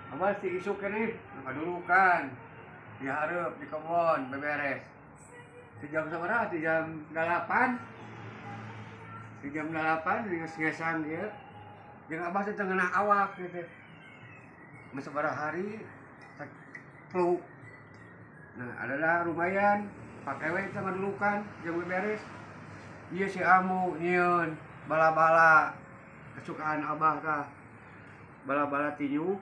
Abah si isuk ini ngadurukan di hareup di kebon beberes. Di jam sabaraha? Di jam 8. Di jam 8 nges-ngesan ieu. Jeung abah teh teu ngeunah awak gitu. Geus sabaraha hari flu. Nah, adalah lumayan pake we teh ngadurukan jeung beberes. Ieu si Amu nyieun bala-bala kesukaan abah tah. Bala-bala tinju.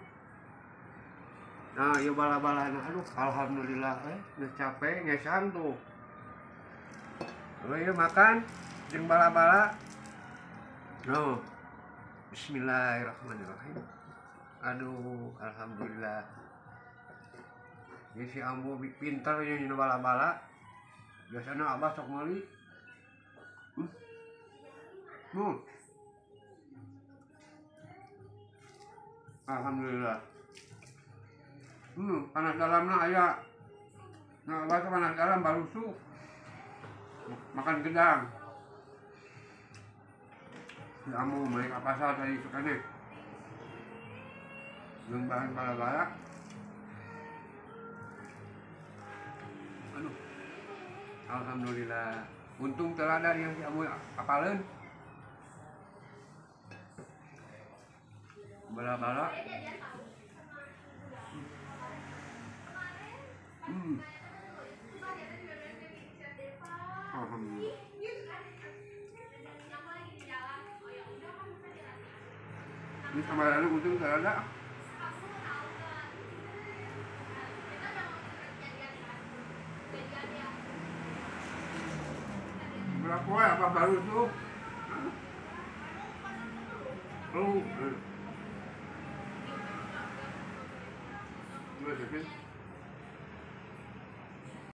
Nah, ieu bala-balana aduh alhamdulillah geus capek ngesang tuh. Lalu ieu makan jeung bala-bala. Noh. Bismillahirrahmanirrahim. Aduh, alhamdulillah. Ieu si Ambu pinter ieu nyieun bala-bala. Biasana abah sok meuli. Alhamdulillah. Panas dalamna aya. Nah, abah teh panas dalam barusuh. Makan gedang. Si Ambu balik ka pasar tadi sukane. Jeung bahan bala-bala. Aduh. Alhamdulillah. Untung teu ada yang si Ambu apaleun. Bala-bala. Alhamdulillah. Ini sama lalu untung tidak ada. Berapa apa baru tuh? Lu. Dua second.